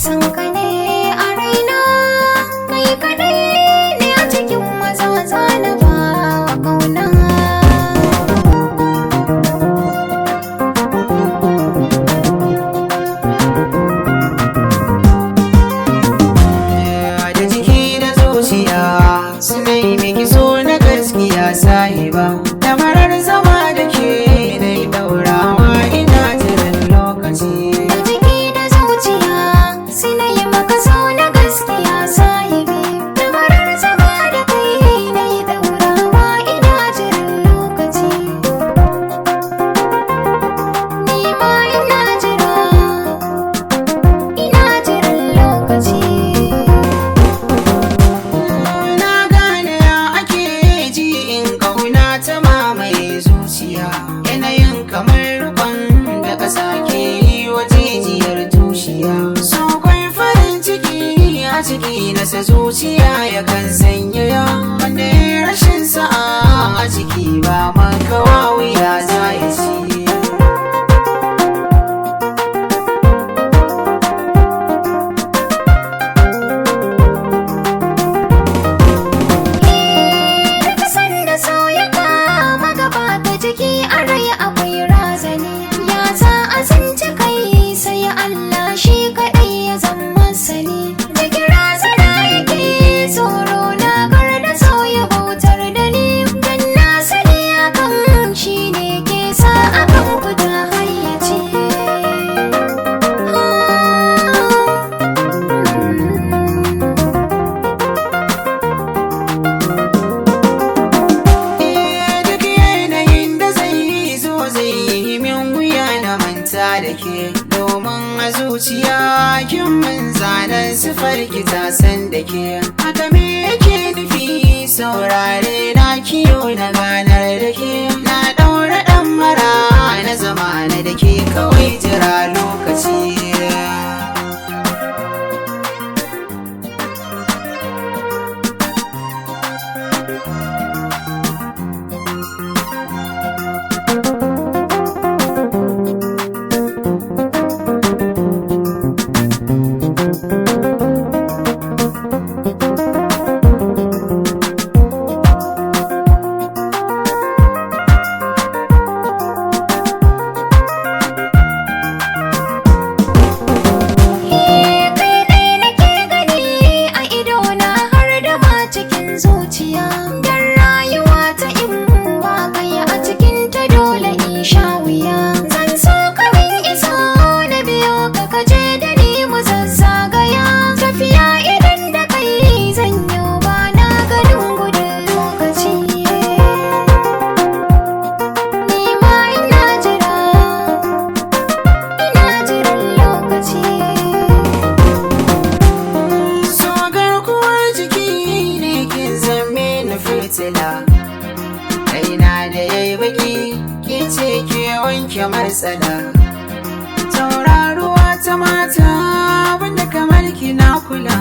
San ka ne a raina, kai kaɗai ne a cikin maza zana ba wa ƙauna. Da jiki da zuciya suna yi miki so na gaskiya sahiba. Damarar zama da ke na yi daurawa ina jiran lokaci. Da jiki da zuciya suna yi maka so na gaskiya sahibi. Damarar zama da kai na yi ɗaurawa ina jiran lokaci. Ni ma ina jira, ina jiran lokaci. Na gane ya ake ji in kauna ta mamaye zuciya. Yanayin kamar rukon da ƙasa ke yi wa jijiyar tushiya. So kwai farin ciki a ciki nasa zuciya ya kan sanyaya. Wanda ya rashin sa'a a ciki ba makawa wuya za ya ci. Duk sanda so ya kama gaba ta jiki a rai akwai razani. Ya za a zance kai sai Allah shi kaɗai ya zama sani. Jiki razana yake tsoro na kar da so ya bautar da ni. Dan na sani akan shi ne ke sa akan fita hayyaci. Eh, duk yanayin da zai yi zo zai yi min wuya na manta da ke. Domin a zuciya kin min zanen sifar ki ta san da ke. Haka me yake nufi saurare na kiyo na ganar da ke. Na ɗaura ɗan mara na zamana da ke kawai jira lokaci. Kai ɗaya nake gani a idona har da ma cikin zuciya. Dan rayuwa ta in ba kai a cikin ta dole in sha wuya. Zan so ka min iso na biyo ka kaje da ni mu zazzagaya. Tafiya idan da kai zan yi ba na ganin gudun lokaci. Ni ma ina jira, ina jiran lokaci. So garkuwar jiki ne kin zame na fitila. Raina da yayi baki ke ce ke wanke matsala. Tauraruwa ta mata banda kamar ki na kula.